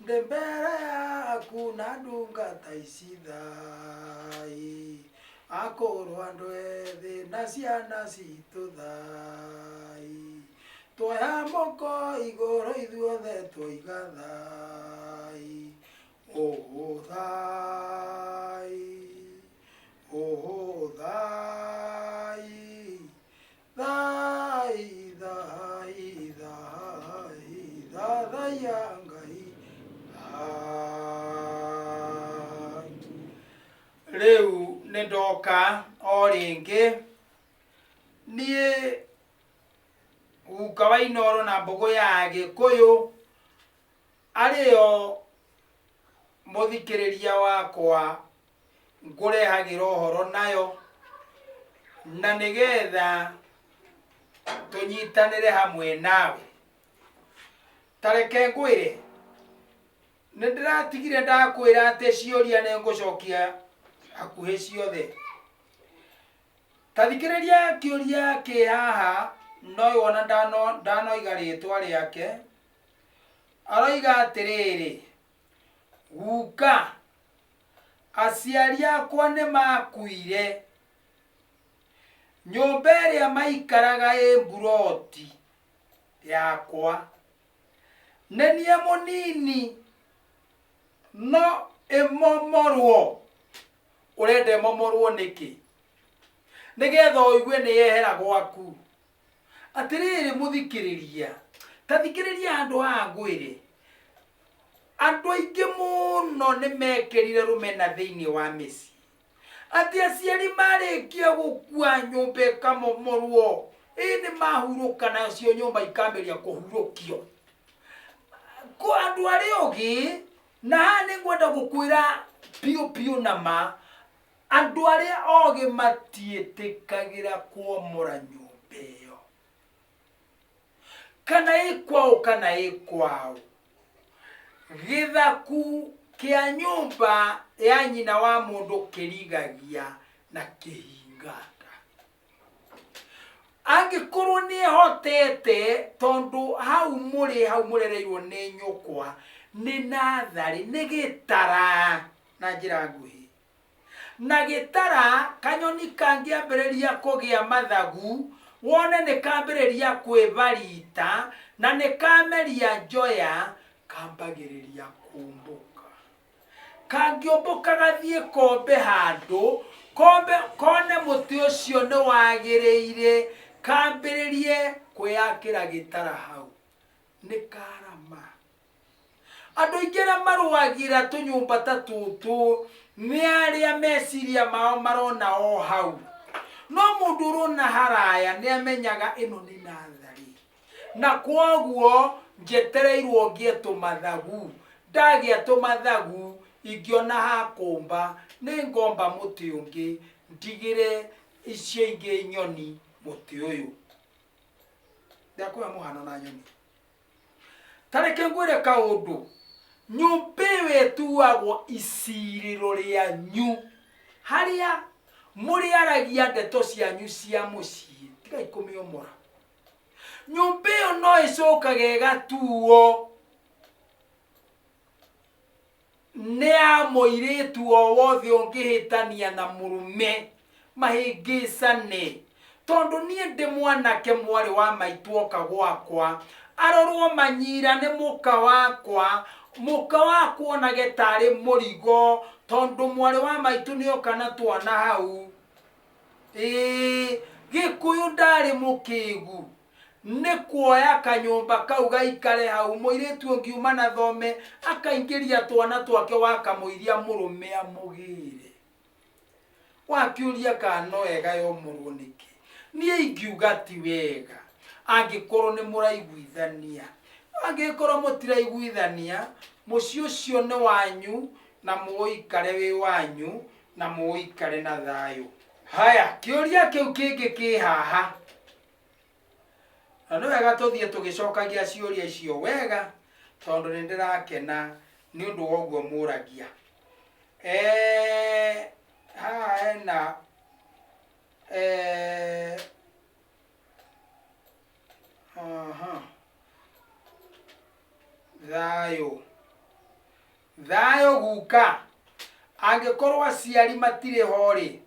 Ndĩ mbere yaku na ndungata ici thai. Akũrũ andũ ethĩ na ciana citũ thai. Tuoya moko igũrũ ithuothe twoiga thai. Oh thai. Oh thai. Thai thai thai thathaiya Ngai thai. Rĩu nĩ ndoka o rĩngĩ niĩ guka wa Inooro na mbũgũ ya Agĩkũyũ arĩo mũthikĩrĩria wakwa ngũrehagĩra ũhoro nayo na nĩgetha tũnyitanĩre hamwe nawe. Ta reke ngwĩre, nĩ ndĩratigire ndakwĩra atĩ ciũria nĩ ngũcokia hakuhĩ ciothe. Ta thikĩrĩria kĩũria kĩ haha, no wona ndanoiga rĩtwa rĩake. Aroiga atĩrĩrĩ, guka, aciari akwa nĩ makuire. Nyũmba ĩrĩa maikaraga ĩ mburoti yakwa. Nĩ niĩ mũnini no ĩmomorwo. Ũrenda ĩmomorwo nĩkĩ? Nĩgetha ũigue nĩ yehera gwaku. Atĩrĩrĩ mũthikĩrĩria, ta thikĩrĩria handũ haha ngwĩre. Andũ aingĩ mũno nĩ mekĩrire rũmena thĩinĩ wa mĩciĩ. Atĩ aciari marĩkia gũkua nyũmba ĩkamomorwo, ĩ nĩ mahurũka nacio nyũmba ikambĩrĩria kũhurũkio. Kũ andũ arĩa ogĩ, na haha nĩ ngwenda gũkwĩra biũ biũ na ma, andũ arĩa ogĩ matiĩtĩkagĩra kwomora nyũmba ĩyo. Kana ĩ kwaũ kana ĩ kwaũ. Gĩthaku kĩa nyũmba ya nyina wa mũndũ kĩrigagia na kĩhinga nda. Angĩkorwo nĩ ehotete tondũ hau mũrĩ hau mũrereirwo nĩ nyũkwa nĩ natharĩ nĩ gĩtara na njĩra nguhĩ. Na gĩtara kanyoni kangĩambĩrĩria kũgĩa mathagu wone nĩ kambĩrĩria kwĩbarita na nĩ kameria njoya kambagĩrĩria kũmbũka. Kangĩũmbũka gathiĩ kombe handũ, kombe kone mũtĩ ũcio nĩ wagĩrĩire kambĩrĩrie kwĩyakĩra gĩtara hau. Nĩ karama. Andũ aingĩ arĩa marũagĩra tũnyũmba ta tũtũ nĩ arĩa meciria mao marona o hau. No mũndũ ũrona haraya nĩ amenyaga ĩno nĩ natharĩ. Na kwoguo njetereirwo ngĩe tũmathagu. Ndagĩa tũmathagu ingĩona ha kũmba nĩ ngomba mũtĩ ũngĩ ndigĩre icio ingĩ nyoni mũtĩ ũyũ. Ndakũhe mũhano na nyoni. Ta reke ngwĩre kaũndũ, nyũmba ĩyo ĩtuagwo icirĩro rĩanyu, harĩa mũrĩaragia ndeto cianyu cia mũciĩ. Tigai kũmĩomora. Nyũmba ĩyo no ĩcokaga ĩgatuo nĩ ya mũirĩtu o wothe ũngĩhĩtania na mũrũme mahĩngĩcane. Tondũ niĩ ndĩ mwanake mwarĩ wa maitũ oka gwakwa arorwo manyira nĩ mũka wakwa, mũka wakwa onage tarĩ mũrigo tondũ mwarĩ wa maitũ nĩoka na twana hau. Ĩĩ, Gĩkũyũ ndarĩ mũkĩgu. Nĩ kuoya kanyũmba kau gaikare hau, mũirĩtu ũngiuma na thome akaingĩria twana twake wakamũiria mũrũme amũgĩre. Wakĩũria kana no wega yomorwo nĩkĩ? Niĩ ingiuga ti wega angĩkorwo nĩ mũraiguithania. Angĩkorwo mũtiraiguithania, mũciĩ ũcio nĩ wanyu na mũũikare wĩ wanyu na mũũikare na thayũ. Haya, kĩũria kĩu kĩngĩ kĩ haha. Na nĩ wega tũthiĩ tũgĩcokagia ciũria icio wega tondũ nĩ ndĩrakena nĩ ũndũ wa ũguo mũragia. Eh, haha hena eh, aha, thayũ. Thayũ guka, angĩkorwo aciari matirĩ ho-rĩ,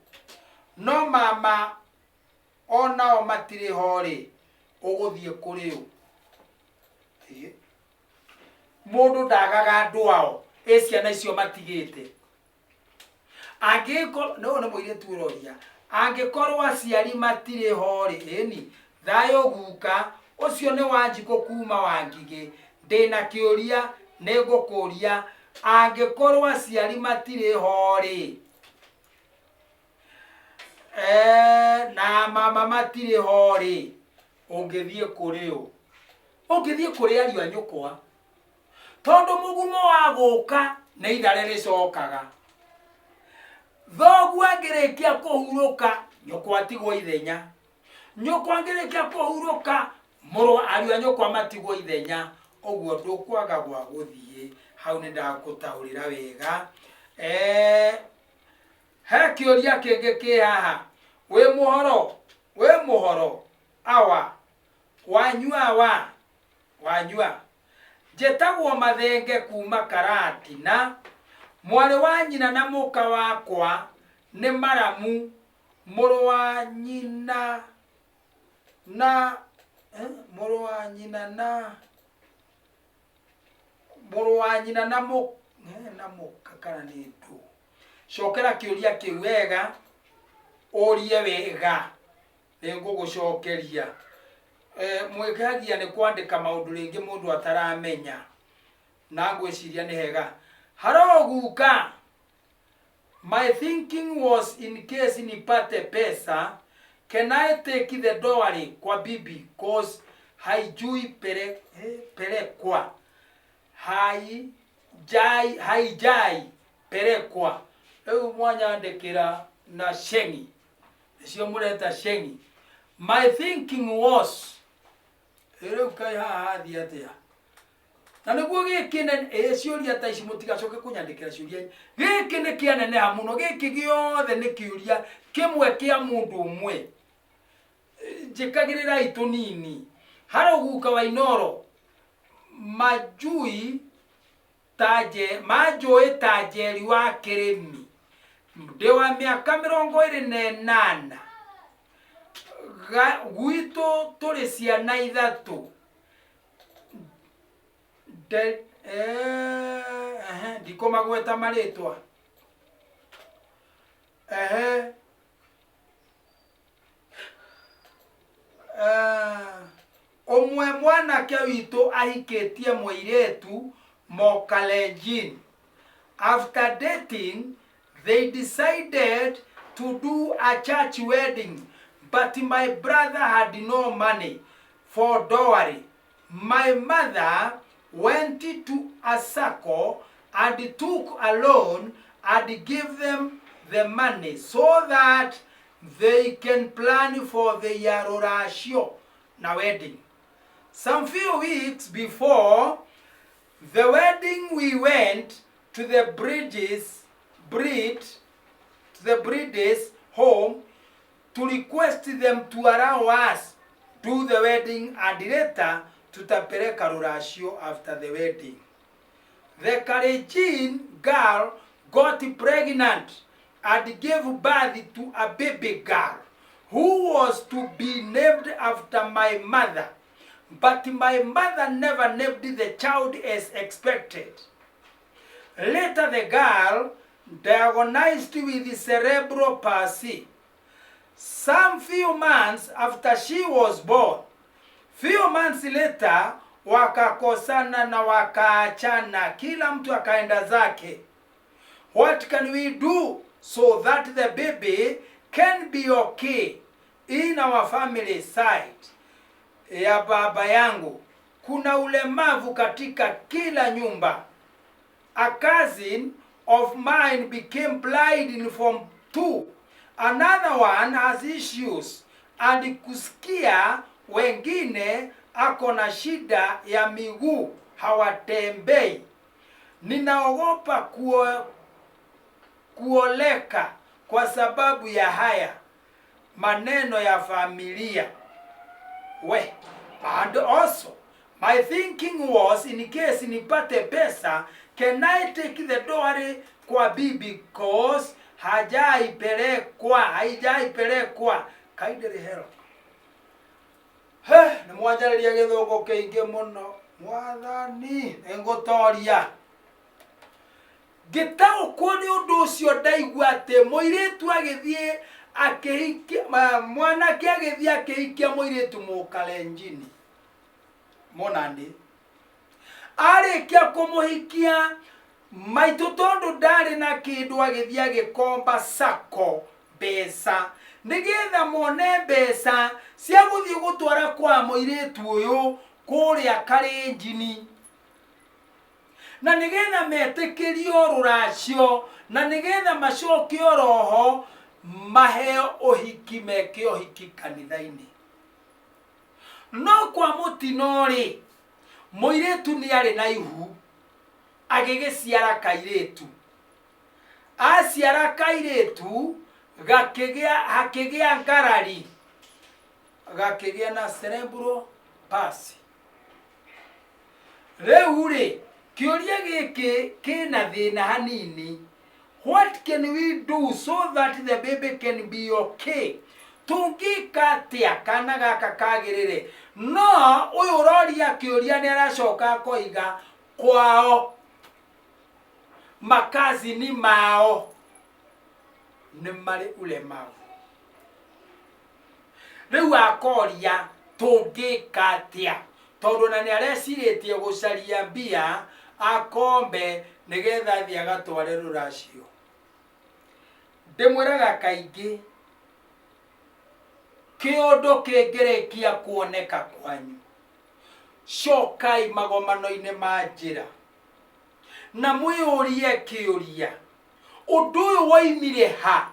no mama onao matirĩ ho-rĩ, ũgũthiĩ kũrĩ ũ? Ĩĩ. Mũndũ ndagaga andũ ao, ĩ ciana icio matigĩte. Angĩkorwo, no ũyũ nĩ mũirĩtu ũroria, angĩkorwo aciari matirĩ ho-rĩ, ĩni, thayũ guka, ũcio nĩ Wanjikũ kuma Wangigĩ, ndĩna kĩũria nĩngũkũria, angĩkorwo aciari matirĩ ho-rĩ, na mama matirĩ ho-rĩ, ũngĩthiĩ kũrĩ ũ? Ũngĩthiĩ kũrĩ ariũ a nyũkwa. Tondũ mũgumo wa gũka nĩ ithare rĩcokaga. Thoguo angĩrĩkia kũhurũka, nyũkwa atigwo ithenya. Nyũkwa angĩrĩkia kũhurũka, mũrũ ariũ a nyũkwa matigwo ithenya. Ũguo ndũkwaga gwa gũthiĩ. Hau nĩ ndagũtaũrĩra wega. He kĩũria kĩngĩ kĩ haha. Wĩ mũhoro? Wĩ mũhoro? Awa. Wanyua awa? Wanyua? Njĩtagwo Mathenge kuma Karatina, mwarĩ wa nyina na mũka wakwa nĩ Maramu, mũrũ wa nyina na mũrũ wa nyina na mũrũ wa nyina na mũ na mũka kana nĩ ndũ. Cokera kĩũria kĩu wega, ũrie wega. Nĩngũgũcokeria. Mwĩkagia nĩ kwandĩka maũndũ rĩngĩ mũndũ ataramenya. Na ngwĩciria nĩ hega. Haro guka! My thinking was in case nipate pesa, can I take the dowry kwa bibi cause haijui pere, pelekwa. Haijai, haijai pelekwa. Rĩu mwanyandĩkĩra na ceng'i. Nĩcio mũreta ceng'i. My thinking was, ĩ rĩu kaĩ haha hathiĩ atĩa? Na nĩguo gĩkĩ ne ĩ ciũria ta ici mũtigacoke kũnyandĩkĩra ciũria gĩkĩ nĩ kĩaneneha mũno gĩkĩ gĩothe nĩ kĩũria kĩmwe kĩa mũndũ ũmwe njĩkagĩrĩrai tũnini harũ guka wa Inooro majui ta nje manjũĩ ta Njeri wa Kĩrĩmi ndĩ wa mĩaka mĩrongo ĩrĩ na ĩnana gwitũ tũrĩ ciana ithatũ Nde, ehe, ndikũmagweta marĩtwa ehe ũmwe mwanake witũ ahikĩtie mũirĩtu Mũkalenjin. After dating, they decided to do a church wedding, but my brother had no money for dowry. My mother went to a sacco and took a loan and gave them the money so that they can plan for their ruracio na wedding. Some few weeks before the wedding we went to the bridges bridge to the bridges home to request them to allow us do the wedding and later tutapeleka ruracio after the wedding. The Kalenjin girl got pregnant and gave birth to a baby girl who was to be named after my mother. But my mother never named the child as expected. Later the girl diagnosed with cerebral palsy. Some few months after she was born, few months later wakakosana na wakaachana, kila mtu akaenda zake. What can we do so that the baby can be okay in our family side? Ya baba yangu kuna ulemavu katika kila nyumba. A cousin of mine became blind in form 2. Another one has issues and kusikia, wengine ako na shida ya miguu hawatembei. Ninaogopa kuoleka kwa sababu ya haya maneno ya familia. We, and also my thinking was in case nipate pesa, Can I take the dowry kwa bibi cause hajaipelekwa haijaipelekwa? Kindly help. He, nĩ mwanjarĩria gĩthũngũ kĩingĩ mũno. Mwathani, nĩngũtoria. Ngĩtaũkwo nĩ ũndũ ũcio ndaigua atĩ mũirĩtu agĩthiĩ akĩhikia, mwanake agĩthiĩ akĩhikia mũirĩtu mũkalenjini Mũnandĩ. Arĩkia kũmũhikia, maitũ tondũ ndarĩ na kĩndũ agĩthiĩ agĩkomba sacco mbeca nĩgetha mone mbeca cia gũthiĩ gũtwara kwa mũirĩtu ũyũ kũrĩa Karenjini. Na nĩgetha metĩkĩrio rũracio na nĩgetha macoke oroho maheo ũhiki meke ũhiki kanitha-inĩ. No kwa mũtino-rĩ, mũirĩtu nĩ arĩ na ihu, agĩgĩciara kairĩtu. Aciara kairĩtu, gakĩgĩa, hakĩgĩa ngarari, gakĩgĩa na cerebral palsy. Rĩu-rĩ, kĩũria gĩkĩ kĩna thĩna hanini. What can we do so that the baby can be okay? Tũngĩka atĩa kana gaka kagĩrĩre? No ũyũ ũroria kĩũria nĩ aracoka akoiga kwao makazini mao nĩ marĩ ulemavu. Rĩu akoria tũngĩka atĩa tondũ na nĩ arecirĩtie gũcaria mbia akombe nĩgetha athiĩ agatware rũracio. Ndĩmwĩraga kaingĩ kĩũndũ kĩngĩrĩkia kuoneka kwanyu, cokai magomano-inĩ ma njĩra na mwĩyũrie kĩũria, ũndũ ũyũ woimire ha?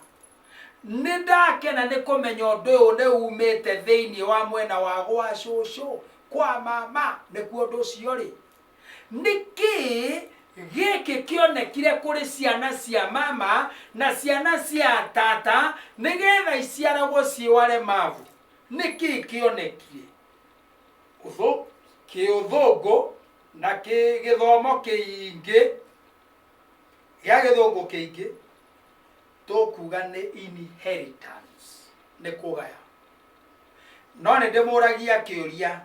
Nĩ ndakena nĩ kũmenya ũndũ ũyũ nĩ umĩte thĩinĩ wa mwena wa gwa cũcũ, kwa mama, nĩkuo ũndũ ũcio ũrĩ. Nĩ kĩĩ gĩkĩ kĩonekire kũrĩ ciana cia mama na ciana cia tata nĩgetha iciaragwo ciĩ waremavu? Nĩ kĩĩ kĩonekire? Ũthũ, kĩũthũngũ na kĩ gĩthomo kĩingĩ, gĩa gĩthũngũ kĩingĩ. Tũkuga nĩ inheritance, nĩ kũgaya. No nĩ ndĩmũragia kĩũria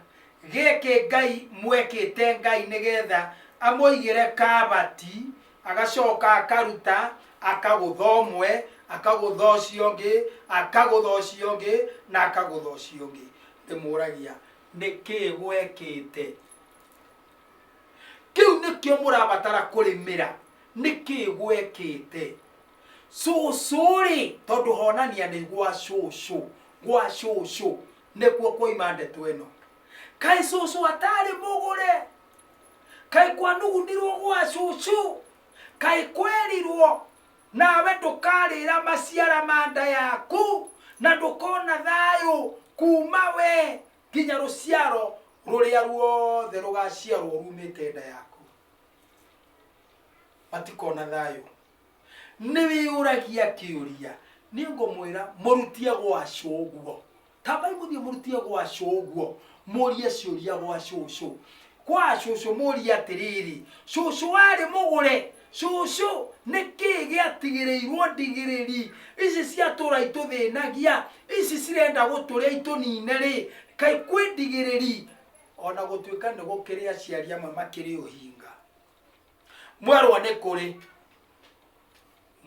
gĩkĩ, Ngai mwekĩte Ngai nĩgetha amũigĩre kabati, agacoka akaruta akagũtha ũmwe, akagũtha ũcio ũngĩ, akagũtha ũcio ũngĩ, na akagũtha ũcio ũngĩ. Ndĩmũragia nĩkĩĩ gwekĩte? Kĩu nĩkĩo mũrabatara kũrĩmĩra. Nĩkĩĩ gwekĩte? Cũcũ-rĩ, tondũ honania nĩ gwa cũcũ, gwa cũcũ nĩkuo kwoima ndeto ĩno. Kaĩ cũcũ atarĩ mũgũre? Kaĩ kwanugunirwo gwa cũcũ? Kaĩ kwerirwo nawe ndũkarĩra maciara ma nda yaku na ndũkona thayũ kuma we nginya rũciaro rũrĩa ruothe rũgaciarwo rumĩte nda yaku? Matikona thayũ. Nĩ wĩyũragia kĩũria, niĩ ngũmwĩra mũrutie gwa cũguo. Tambai mũthiĩ mũrutie gwa cũguo, mũrie ciũria gwa cũcũ. Kwa cũcũ mũrie atĩrĩrĩ, cũcũ warĩ mũgũre, cũcũ nĩkĩĩ gĩatigĩrĩirwo ndigĩrĩri ici ciatũra itũthĩnagia, ici cirenda gũtũrĩa itũnine rĩ, kaĩ kwĩ ndigĩrĩri? Ona gũtuĩka nĩ gũkĩrĩ aciari amwe makĩrĩ ũhinga. Mwerwo nĩ kũrĩ,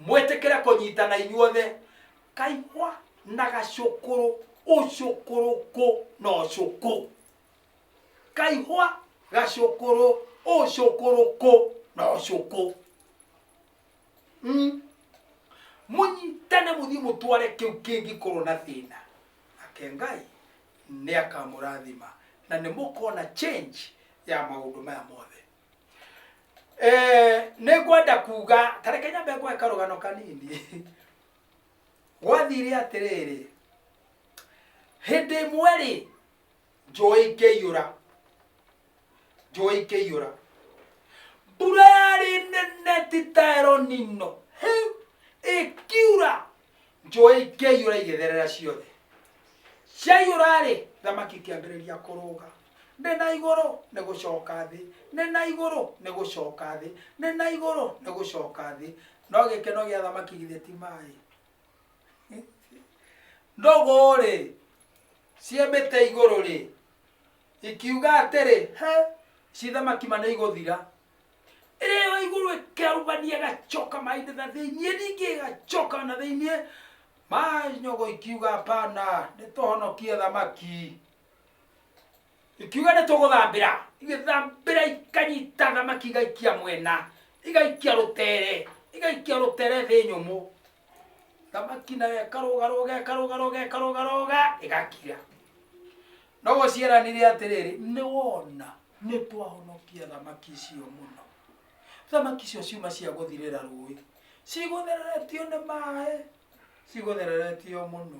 mwĩtĩkĩre kũnyitana inyuothe, kaihwa na gacũkũrũ, ũcũkũrũkũ na ũcũkũ. Kaihwa, gacũkũrũ, ũcũkũrũkũ na ũcũkũ. Mũnyitane mũthiĩ mũtware kĩu kĩngĩkorwo na thĩna. Nake Ngai nĩ akamũrathima na nĩ mũkona change ya maũndũ maya mothe. Nĩ ngwenda kuga, ta reke nyambe ngũhe karũgano kanini. Gwathire atĩrĩrĩ, hĩndĩ ĩmwe rĩ, njũĩ ikĩiyũra, njũĩ ikĩiyũra, mbura yarĩ nene ti ta El Nino, hĩ, ĩkiura, njũĩ ikĩiyũra igĩtherera ciothe. Ciaiyũra rĩ, thamaki ikĩambĩrĩria kũrũga. Nĩ na igũrũ nĩ gũcoka thĩ, nĩ na igũrũ nĩ gũcoka thĩ, nĩ na igũrũ nĩ gũcoka thĩ. No gĩkeno gĩa thamaki githĩ ti maĩ? Nũgũ rĩ, ciĩ mĩtĩ igũrũ rĩ, ikiuga atĩrĩ, he, ici thamaki ma nĩ igũthira. Ĩrĩa ĩyo igũrũ ĩkerubania ĩgacoka maĩ-inĩ na thĩiniĩ, ningĩ ĩgacoka na thĩiniĩ. Manyogo ikiuga hapana, nĩ tũhonokie thamaki. Ikiuga nĩ tũgũthambĩra. Igĩthambĩra ikanyita thamaki igaikia mwena, igaikia rũtere, igaikia rũtere thĩ nyũmũ. Thamaki nayo ĩkarũgarũga, ĩkarũgarũga, ĩkarũgarũga, ĩgakira. No gũcieranire atĩrĩrĩ, nĩ wona nĩ twahonokia thamaki icio mũno. Thamaki icio ciuma cia gũthirĩra rũĩ. Cigũthereretio nĩ maĩ, cigũthereretio mũno.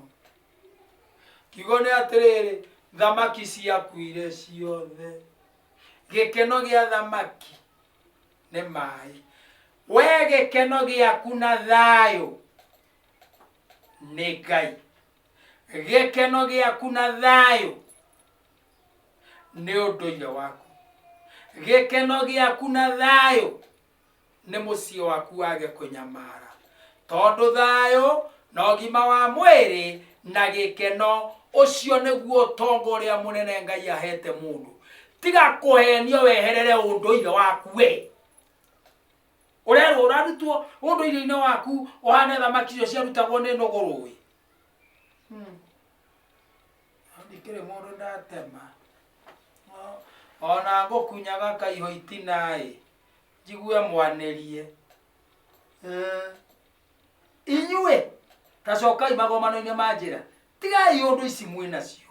Kiugo nĩ atĩrĩrĩ, thamaki ciakuire ciothe. Gĩkeno gĩa thamaki nĩ maĩ. We gĩkeno gĩaku na thayũ nĩ Ngai. Gĩkeno gĩaku na thayũ nĩ ũndũire waku. Gĩkeno gĩaku na thayũ nĩ mũciĩ waku wage kũnyamara. Tondũ thayũ na ũgima wa mwĩrĩ na gĩkeno, ũcio nĩguo ũtonga ũrĩa mũnene Ngai ahete mũndũ. Tiga kũhenio weherere ũndũire waku we. Ũrerwo ũrarutwo ũndũire-inĩ waku ũhane thamaki icio ciarutagwo nĩ nũgũ rũĩ. Ndikĩrĩ mũndũ ndatema. Ona ngũkunyaga kaiho itina-ĩ, njigue mwanĩrie. Inyuĩ ta cokai magomano-inĩ ma njĩra, tigai ũndũ ici mwĩ nacio.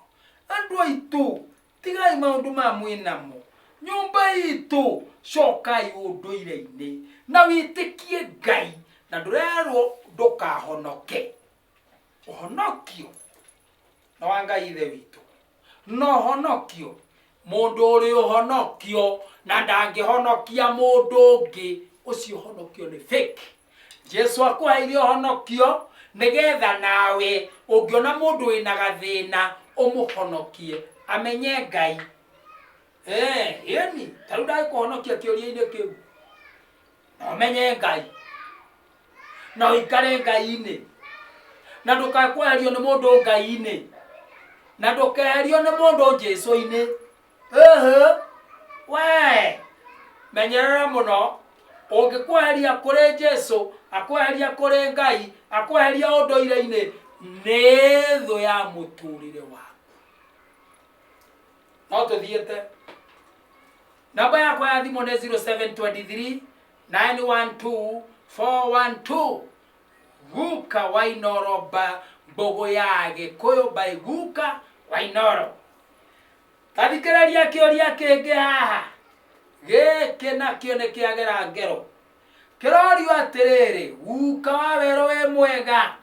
Andũ aitũ, tigai maũndũ maya mwĩ namo. Nyũmba itũ, cokai ũndũire-inĩ na wĩtĩkie Ngai na ndũrerwo ndũkahonoke. Ũhonokio nĩ wa Ngai Ithe witũ. Na ũhonokio, mũndũ ũrĩ ũhonokio na ndangĩhonokia mũndũ ũngĩ, ũcio ũhonokio nĩ fake. Jesu akũheire ũhonokio nĩgetha nawe ũngĩona mũndũ wĩna gathĩna ũmũhonokie amenye Ngai. Ĩni, ta rĩu ndagĩkũhonokia kĩũria-inĩ kĩu. Na ũmenye Ngai. Na ũikare Ngai-inĩ. Na ndũkakweherio nĩ mũndũ Ngai-inĩ. Na ndũkeherio nĩ mũndũ Jesu-inĩ. Ĩhĩ, we, menyerera mũno. Ũngĩkweheria kũrĩ Jesu, akweheria kũrĩ Ngai, akweheria ũndũire-inĩ, nĩ thũ ya mũtũrĩre waku. No tũthiĩte. Namba yakwa ya thimũ nĩ 0723 912 412. Guka Wainoro ba mbũgũ ya Gĩkũyũ by Guka Wainoro. Ta thikĩrĩria kĩũria kĩngĩ haha. Gĩkĩ nakĩo nĩ kĩagera ngero. Kĩrorio atĩrĩrĩ, guka wa werũ wĩ mwega?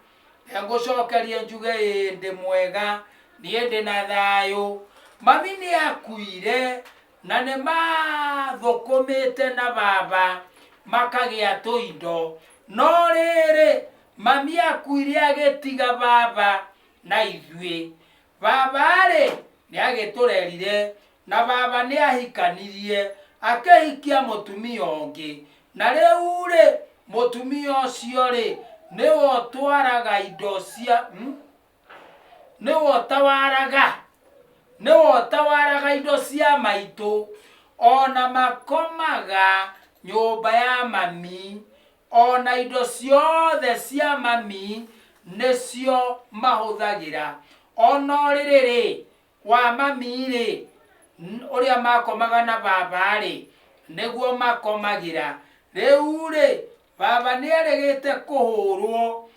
Ngũcokerie njuge ĩĩ ndĩ mwega, niĩ ndĩ na thayũ. Mami nĩ akuire na nĩ mathũkũmĩte na baba makagĩa tũindo. No rĩrĩ, mami akuire agĩtiga baba na ithuĩ. Baba-rĩ, nĩagĩtũrerire, na baba nĩahikanirie, akĩhikia mũtumia ũngĩ, na rĩu-rĩ, mũtumia ũcio-rĩ, nĩwe ũtwaraga indo cia, hmm? Nĩwe ũtawaraga, nĩwe ũtawaraga indo cia maitũ, o na makomaga nyũmba ya mami, O na indo ciothe cia mami nĩcio mahũthagĩra. O na ũrĩrĩ-rĩ, wa mami-rĩ, ũrĩa makomaga na baba-rĩ, nĩguo makomagĩra. Rĩu-rĩ, baba nĩerĩgĩte kũhũrwo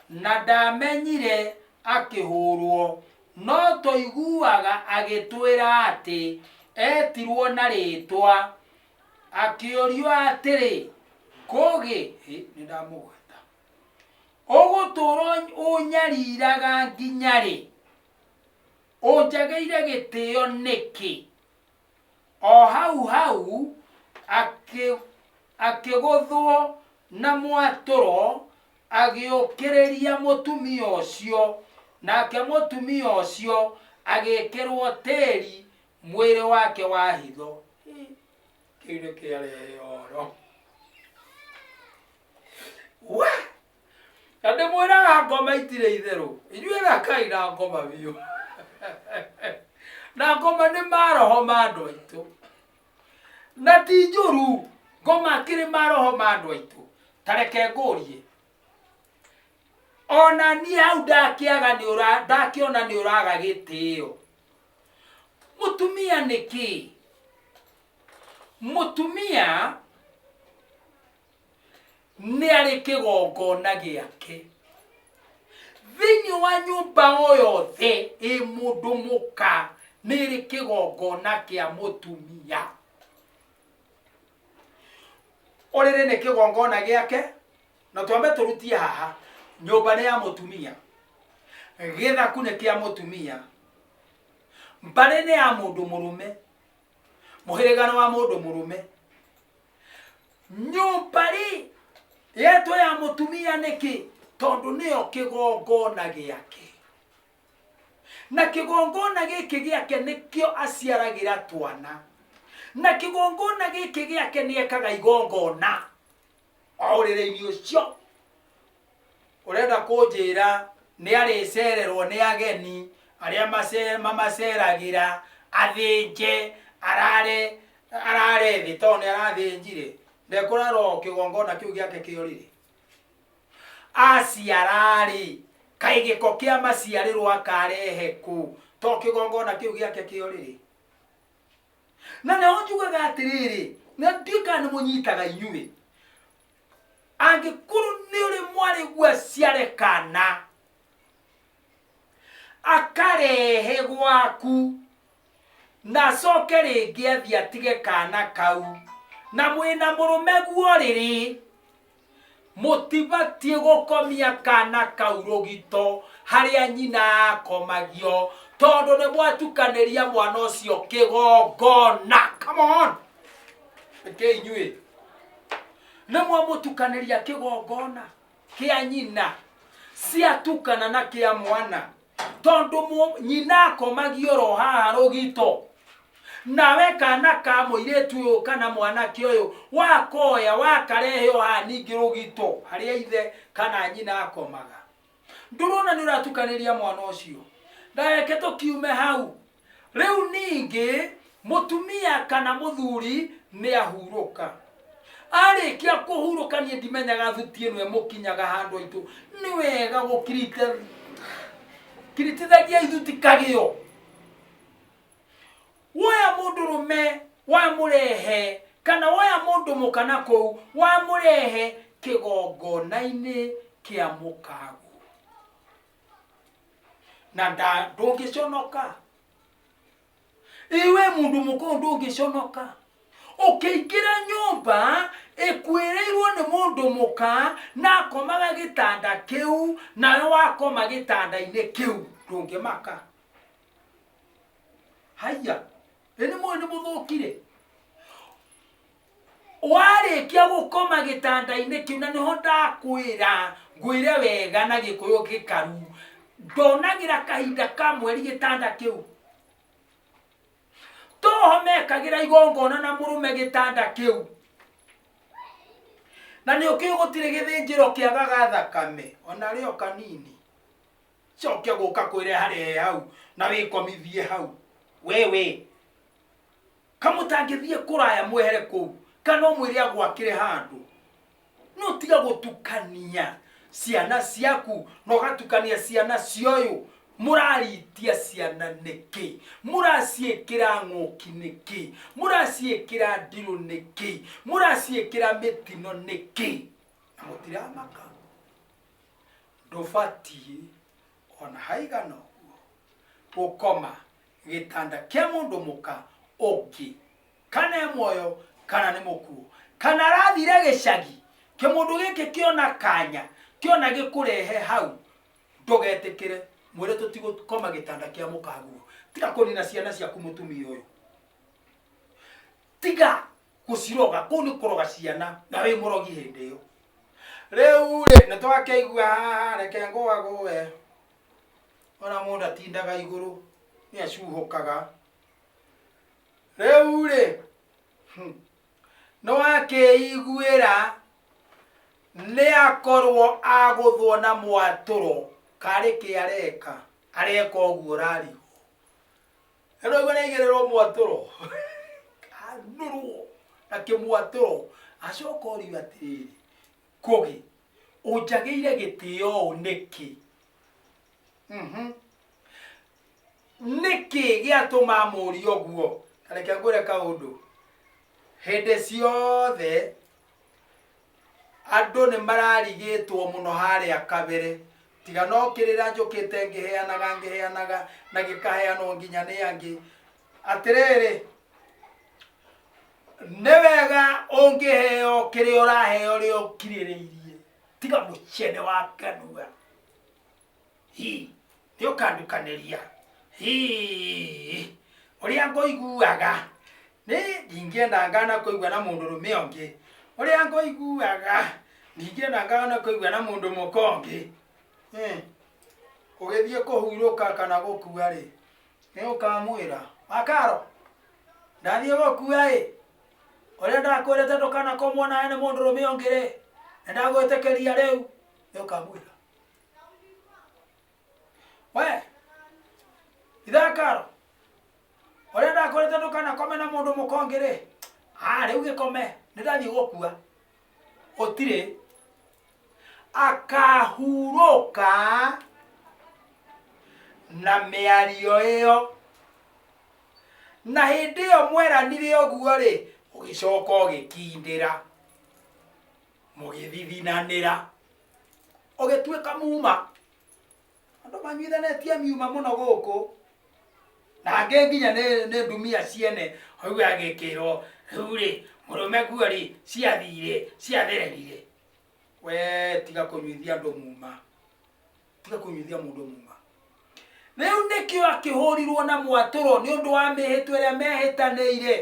na ndamenyire akĩhũrwo, no tũiguaga agĩtwĩra atĩ etirwo na rĩtwa. Akĩũrio atĩrĩ, Ngũgĩ, hĩ, nĩ ndamũgweta, ũgũtũũra ũnyariraga nginya rĩ? Ũnjagĩire gĩtĩo nĩkĩ? O hau hau akĩgũthwo na mwatũro agĩũkĩrĩria mũtumia ũcio, nake mũtumia ũcio agĩĩkĩrwo tĩri Mwĩrĩ wake wa hitho. Kĩu nĩ kĩarehe ũhoro. We! Na ndĩmwĩraga ngoma itirĩ itherũ. Inyuĩ thakai na ngoma biũ. Na ngoma nĩ maroho ma andũ aitũ. Na ti njũru, ngoma akĩrĩ maroho ma andũ aitũ. Ta reke ngũrie. Ona niĩ hau ndakĩaga nĩ ũra ndakĩona nĩ ũraga gĩtĩo. Mũtumia nĩ kĩ? Mũtumia nĩ arĩ kĩgongona gĩake. Thĩinĩ wa nyũmba o yothe ĩ mũndũ mũka nĩ ĩrĩ kĩgongona kĩa mũtumia. Ũrĩrĩ nĩ kĩgongona gĩake, na twambe tũrutie haha, nyũmba nĩ ya mũtumia, gĩthaku nĩ kĩa mũtumia, mbarĩ nĩ ya mũndũ mũrũme, mũhĩrĩga nĩ wa mũndũ mũrũme. Nyũmba rĩ, yetwo ya mũtumia nĩkĩ? Tondũ nĩyo kĩgongona gĩake. Na kĩgongona gĩkĩ gĩake nĩkĩo aciaragĩra twana. Na kĩgongona gĩkĩ gĩake nĩ ekaga igongona o ũrĩrĩ-inĩ ũcio. Ũrenda kũnjĩra nĩ arĩcererwo nĩ ageni arĩa mamaceragĩra, athĩnje, arare arare thĩ tondũ nĩ arathĩnjire. Ndekũrara o kĩgongona kĩu gĩake kĩa ũrĩrĩ? Aciara-rĩ, kaĩ gĩko kĩa maciarĩrwo akarehe kũ to kĩgongona kĩu gĩake kĩa ũrĩrĩ? Na nĩho njugaga atĩrĩrĩ, na ndiũĩ kana nĩ mũnyitaga inyuĩ, angĩkorwo nĩ ũrĩ mwarĩguo aciare kana, akarehe gwaku, na acoke rĩngĩ athiĩ atige kana kau, na mwĩna mũrũme guo rĩrĩ, Mũtibatiĩ gũkomia kaana kau rũgito harĩa nyina akomagio tondũ nĩ mwatukanĩria mwana ũcio kĩgongona. Come on! Reke inyuĩ nĩ mwamũtukanĩria kĩgongona kĩa nyina ciatukana na kĩa mwana tondũ nyina akomagio oro haha rũgito. Nawe kana ka mũirĩtu ũyũ kana mwanake ũyũ wakoya wakarehe o haha ningĩ rũgito harĩa ithe kana nyina akomaga. Ndũrona nĩ ũratukanĩria mwana ũcio? Na reke tũkiume hau. Rĩu ningĩ mũtumia kana mũthuri nĩ ahurũka. Arĩkia kũhurũka niĩ ndimenyaga thuti ĩno ĩmũkinyaga handũ aitũ. Nĩ wega gũkirite kiritithagia ithuti kagĩo. Woya mũndũrũme wamũrehe kana woya mũndũ mũka na kũu wamũrehe kĩgongona-inĩ kĩa mũkaguo. Na ndũngĩconoka. Ĩ we mũndũ mũka ũyũ ndũngĩconoka. Ũkĩingĩra nyũmba ĩkuĩrĩirwo nĩ mũndũ mũka na akomaga gĩtanda kĩu nawe wakoma gĩtanda-inĩ kĩu ndũngĩmaka. Haiya, ĩ nĩ mũĩ nĩ mũthũkire? Warĩkia gũkoma gĩtanda-inĩ kĩu, na nĩho ndakwĩra, ngwĩre wega na gĩkũyũ gĩkaru, ndonagĩra kahinda ka mweri gĩtanda kĩu. Toho mekagĩra igongona na mũrũme gĩtanda kĩu. Na nĩ ũkĩũĩ gũtirĩ gĩthĩnjĩro kĩagaga thakame, ona rĩo kanini. Coke gũka kwĩre harehe hau na wĩkomithie hau. Wewe kamũtangĩthiĩ kũraya mwehere kũu kana ũmwĩre agwakĩre handũ. No tiga gũtukania ciana ciaku na ũgatukania ciana cia ũyũ. Mũraritia ciana nĩkĩ? Mũraciĩkĩra ng'ũki nĩkĩ? Mũraciĩkĩra ndirũ nĩkĩ? Mũraciĩkĩra mĩtino nĩkĩ? Na mũtiramaka. Ndũbatiĩ ona haigana ũguo gũkoma gĩtanda kĩa mũndũ mũka ũngĩ, kana e muoyo kana nĩ mũkuũ, kana arathire gĩcagi, kĩmũndũ gĩkĩ kĩona kanya, kĩona gĩkũrehe hau, ndũgetĩkĩre, mwĩre tũtigũkoma gĩtanda kĩa mũkaguo. Tiga kũnina ciana ciaku mũtumia ũyũ. Tiga gũciroga, kũu nĩ kũroga ciana na wĩ mũrogi hĩndĩ ĩyo. Rĩu rĩ, nĩ twakĩigua haha, reke ngũagũe. Ona mũndũ atindaga igũrũ, nĩ acuhũkaga. Rĩu rĩ, nĩ wakĩiguĩra nĩ akorwo agũthwo na mwatũro karĩ kĩ areka areka ũguo ũrarigwo. Nĩũraigua nĩ aigĩrĩrwo mwatũro anũrwo na kĩmwatũro acoka orio atĩrĩrĩ, Ngũgĩ ũnjagĩire gĩtĩo ũũ nĩkĩ? Nĩkĩ gĩatũma amũrie ũguo? Ta reke ngwĩre kaũndũ, hĩndĩ ciothe andũ nĩ mararigĩtwo mũno harĩa kabere, tiga no kĩrĩra njũkĩte ngĩheanaga ngĩheanaga na gĩkaheanwo nginya nĩ angĩ. Atĩrĩrĩ, nĩ wega ũngĩheo kĩrĩa ũraheo rĩa ũkirĩrĩirie, tiga mũcene wa kanua. Hi, nĩ ũkandukanĩria. Hi, ũrĩa ngũiguaga. Nĩ ndingĩenda ngana kũigua na mũndũ rũme ũngĩ. Ũrĩa ngũiguaga, ndingĩenda ngana kũigua na mũndũ mũka ũngĩ. Eh, ũgĩthiĩ kũhurũka kana gũkua rĩ, nĩ ũkamwĩra, Wakaro, ndathiĩ gũkua ĩ, ũrĩa ndakwĩrĩte ndũkanakomwo nawe nĩ mũndũ rũme ũngĩ rĩ, nĩ ndagwĩtĩkĩria rĩu. Nĩ ũkamwĩra. We ithakaro ũrĩa ndakwĩrĩte ndũkanakome na mũndũ mũkongĩ rĩ, ah rĩu gĩkome nĩ ndathiĩ gũkua. Gũtirĩ akahurũka na mĩario ĩyo. Na hĩndĩ ĩyo mweranire ũguo rĩ, ũgĩcoka ũgĩkindĩra mũgĩthithinanĩra. Ũgĩtuĩka muma. Andũ manyuithanĩtie miuma mũno gũkũ. Na angĩ nginya nĩ nĩ ndumia ciene. Ũigue agĩkĩrwo, rĩu rĩ, mũrũme guo rĩ, ciathire, ciathererire. We tiga kũnyuithia andũ muma. Tiga kũnyuithia mũndũ muma. Rĩu nĩkĩo akĩhũrirwo na mwatũro nĩ ũndũ wa mĩhĩtwa ĩrĩa mehĩtanĩire.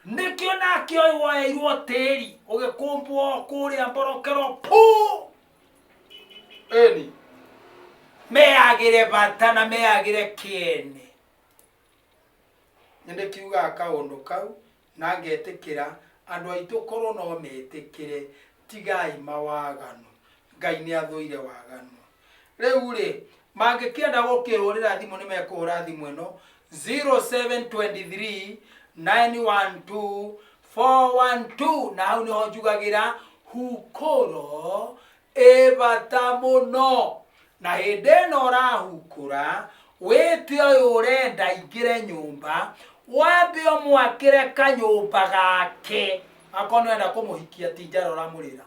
Nĩkĩo nake ũyũ woeirwo tĩri ũgĩkũmbwo kũrĩa mborokero pu ĩni meyagĩre bata na meyagĩre kĩene. Nĩ ndĩkiugaga kaũndũ kau na ngetĩkĩra andũ aitũ korwo no metĩkĩre, tigai mawaganu. Ngai nĩ athũire waganu. Rĩu rĩ, mangĩkĩenda gũkĩhũrĩra thimũ nĩ mekũhũra thimũ ĩno 0723 912 412 na hau nĩho njugagĩra hukũro ĩ bata mũno. Na hĩndĩ ĩno ũrahukũra, wĩte ũyũ ũrenda aingĩre nyũmba, wambe ũmwakĩre kanyũmba gake. Akorwo nĩ ũrenda kũmũhikia ti njara ũramũrĩra.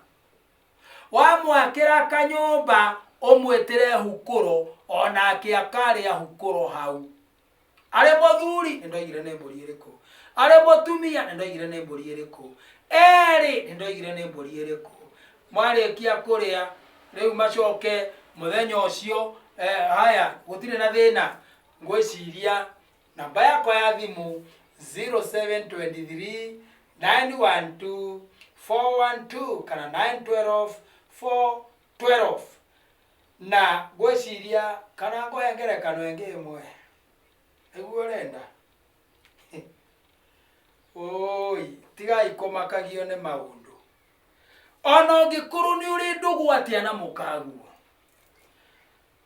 Wamwakĩra kanyũmba ũmwĩtĩre hukũro onake akarĩa hukũro hau. Arĩ mũthuri nĩ ndoigire nĩ mbũri ĩrĩkũ, arĩ mũtumia nĩ ndoigire nĩ mbũri ĩrĩkũ, erĩ nĩ ndoigire nĩ mbũri ĩrĩkũ. Mwarĩkia kũrĩa rĩu macoke mũthenya ũcio eh, haya gũtirĩ na thĩna ngwĩciria namba yakwa ya thimũ 0723 912 412 kana 912 412 na ngwĩciria kana ngũhe ngerekano ĩngĩ ĩmwe nĩguo ũrenda. Ũi, tigai kũmakagio nĩ maũndũ. Ona ũngĩkorwo nĩ ũrĩ ndũgũ atĩa na mũkaguo,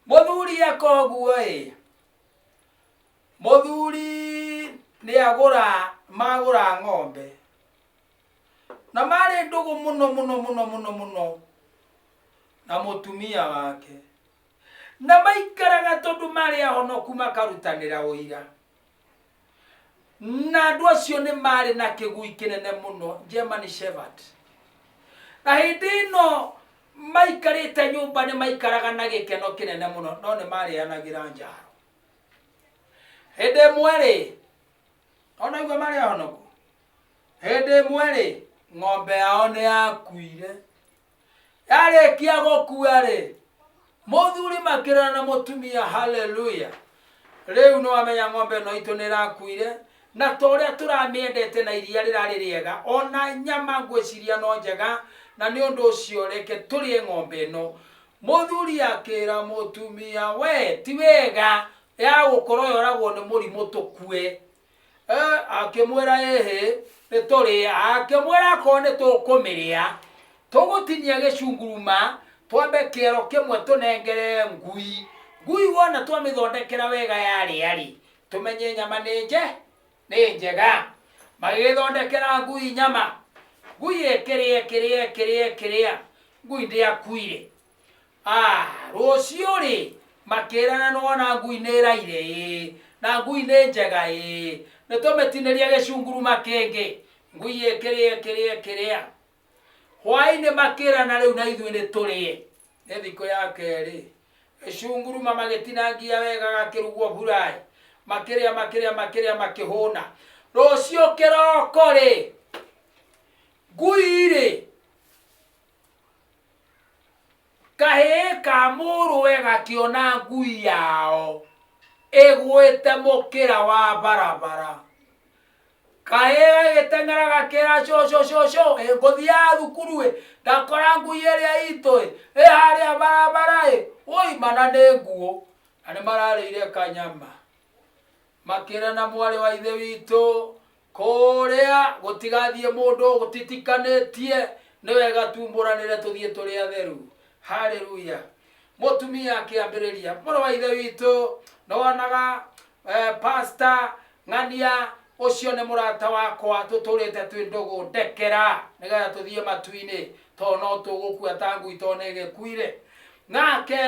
mũthuri eka ũguo ĩ, Mũthuri nĩ agũra magũra ng'ombe na marĩ ndũgũ mũno mũno mũno mũno mũno na mũtumia wake na maikaraga tondũ marĩ ahonoku makarutanĩra ũira na andũ acio nĩ marĩ na kĩgui kĩnene mũno German Shepherd na hĩndĩ ĩno maikarĩte nyũmba nĩ maikaraga na gĩkeno kĩnene mũno no nĩ marĩanagĩra njaro Hĩndĩ ĩmwe-rĩ, ona igua marĩ ahonoku, hĩndĩ ĩmwe-rĩ, ng'ombe yao nĩ yakuire. Yarĩkia gũkua-rĩ, mũthuri makĩrora na mũtumia, haleluya, rĩu nĩ wamenya ng'ombe ĩno itũ nĩ ĩrakuire, na ta ũrĩa tũramĩendete na iria rĩrarĩ rĩega, ona nyama ngwĩciria no njega, na nĩ ũndũ ũcio reke tũrĩe ng'ombe ĩno. Mũthuri akĩra mũtumia, we ti wega ya gũkorwo yoragwo nĩ mũrimũ tũkue. Eh, akĩmwĩra ĩhĩ nĩ tũrĩe akĩmwĩra akorwo nĩ tũkũmĩrĩa tũgũtinia gĩcunguruma twambe kĩero kĩmwe tũnengere ngui ngui wona twamĩthondekera wega yarĩa rĩ tũmenye nyama nĩ nje nĩ njega magĩgĩthondekera ngui nyama ngui ĩkĩrĩa ĩkĩrĩa ĩkĩrĩa ĩkĩrĩa ngui ndĩakuire Ah, rũciũ rĩ makĩrana nĩwona ngui nĩ ĩraire ĩĩ na ngui nĩ njega ĩĩ nĩ tũmĩtinĩrie gĩcunguruma kĩngĩ ngui ĩkĩrĩa ĩkĩrĩa ĩkĩrĩa hwainĩ makĩrana rĩu na ithuĩ nĩ tũrĩe nĩ thikũ ya kerĩ gĩcunguruma magĩtinangia wega gakĩrugwo buraĩ makĩrĩa makĩrĩa makĩrĩa makĩhũna rũciũ kĩroko rĩ ngui rĩ Kahĩĩ ka mũrũwe gakĩona ngui yao ĩgwĩte mũkĩra wa barabara. Kahĩĩ gagĩteng'era gakĩra cũcũ cũcũ ĩ ngũthiaga thukuru ĩ ndakora ngui ĩrĩa itũ ĩ ĩ harĩa barabara ĩ woi mana nĩ nguũ na nĩ mararĩire kanyama. Makĩrana mwarĩ wa ithe witũ kũrĩa gũtigathiĩ mũndũ gũtitikanĩtie nĩ wega tumbũranĩre tũthiĩ tũrĩ atheru haleluya mũtumia akĩambĩrĩria mũrũ wa ithe witũ nĩwonaga eh, pasta ng'ania ũcio nĩ mũrata wakwa tũtũrĩte twĩ ndũgũ ndekera nĩgetha tũthiĩ matu-inĩ tondũ no tũgũkua ta ngui tondũ nĩ ĩgĩkuire nake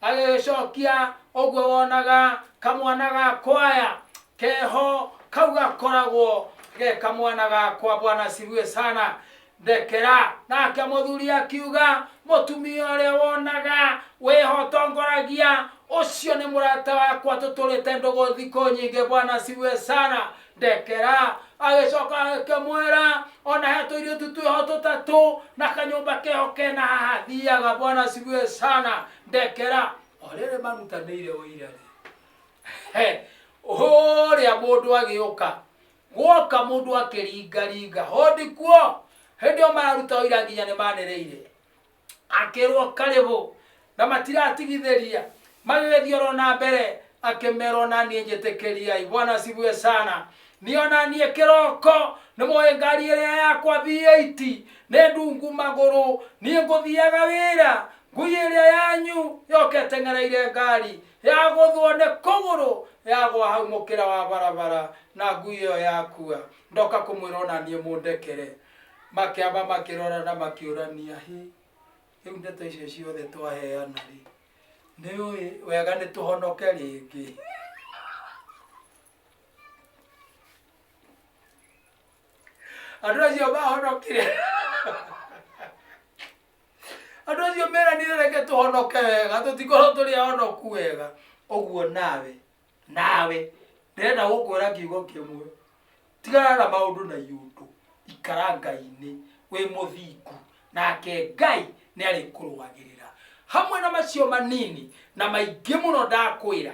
agĩgĩcokia ũguo wonaga kamwana gakwaya keho kau gakoragwo ge kamwana gakwa bwana sifiwe sana ndekera nake mũthuri akiuga mũtumia ũrĩa wonaga wĩho ũtongoragia ũcio nĩ mũrata wakwa tũtũrĩte ndũgũ thikũ nyingĩ bwana sifiwe sana ndekera agĩcoka agĩkĩmwĩra ona he tũirĩtu twĩho tũtatũ na kanyũmba keho kena haha thiaga bwana sifiwe sana ndekera o rĩrĩ marutanĩire ũira rĩ He, ũrĩa mũndũ agĩũka gwoka mũndũ akĩringaringa hodi kuo hĩndĩ ĩyo mararuta ũira nginya nĩ manĩrĩire akĩrwo karĩbũ na matiratigithĩria magĩgĩthiĩ oro na mbere akĩmerwo na niĩ njĩtĩkĩriai bwana sifiwe sana niĩ ona niĩ kĩroko nĩ moĩ ngari ĩrĩa yakwa V8 nĩ ndungu magũrũ niĩ ngũthiaga wĩra ngui ĩrĩa yanyu yoka ĩteng'ereire ngari yagũthwo nĩ kũgũrũ yagwa hau mũkĩra wa barabara na ngui ĩyo yakua ndoka kũmwĩra ona niĩ mũndekere makĩamba makĩrorana makĩũrania hĩ rĩu ndeto icio ciothe twaheana rĩ nĩ ũĩ wega nĩ tũhonoke rĩngĩ andũ acio mahonokire andũ acio meranire reke tũhonoke wega tũtikorwo tũrĩ ahonoku wega ũguo nawe nawe ndĩrenda gũkwĩra kiugo kĩmwe tigana na maũndũ na iũndũ ikara ngai-inĩ wĩ mũthingu nake ngai nĩ arĩkũrũagĩrĩra hamwe na macio manini na maingĩ mũno ndakwĩra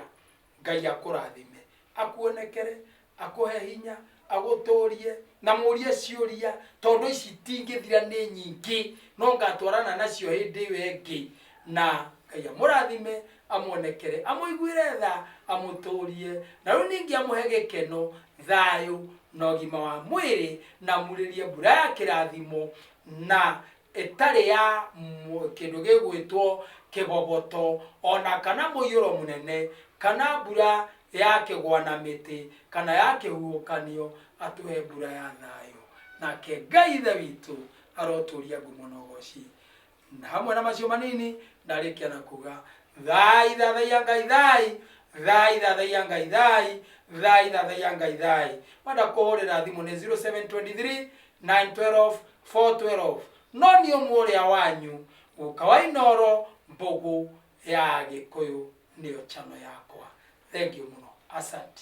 ngai akũrathime akuonekere akũhe hinya agũtũrie na mũrie ciũria tondũ ici itingĩthira nĩ nyingĩ no ngatwarana nacio hĩndĩ ĩyo ĩngĩ na ngai amũrathime amuonekere amũiguĩre tha amũtũrie na rĩu ningĩ amũhe gĩkeno thayũ na ũgima wa mwĩrĩ na amurĩrie mbura ya kĩrathimo na ĩtarĩ ya kĩndũ gĩgwĩtwo kĩboboto ona kana mũiyũro mũnene kana mbura ya kĩgwa na mĩtĩ kana ya kĩhuhũkanio atũhe mbura ya thayũ nake ngai ithe witũ arotũria ngumo na ũgoci na hamwe na macio manini ndarĩkia na kuga thai thathaiya ngai thai thai thathaiya ngai thai thai thathaiya ngai thai wenda kũhũrĩra thimũ nĩ 0723 912 412 no niĩ ũmwe ũrĩa wanyu guka wa inoro mbũgũ ya gĩkũyũ nĩyo chano yakwa thank you mũno asante.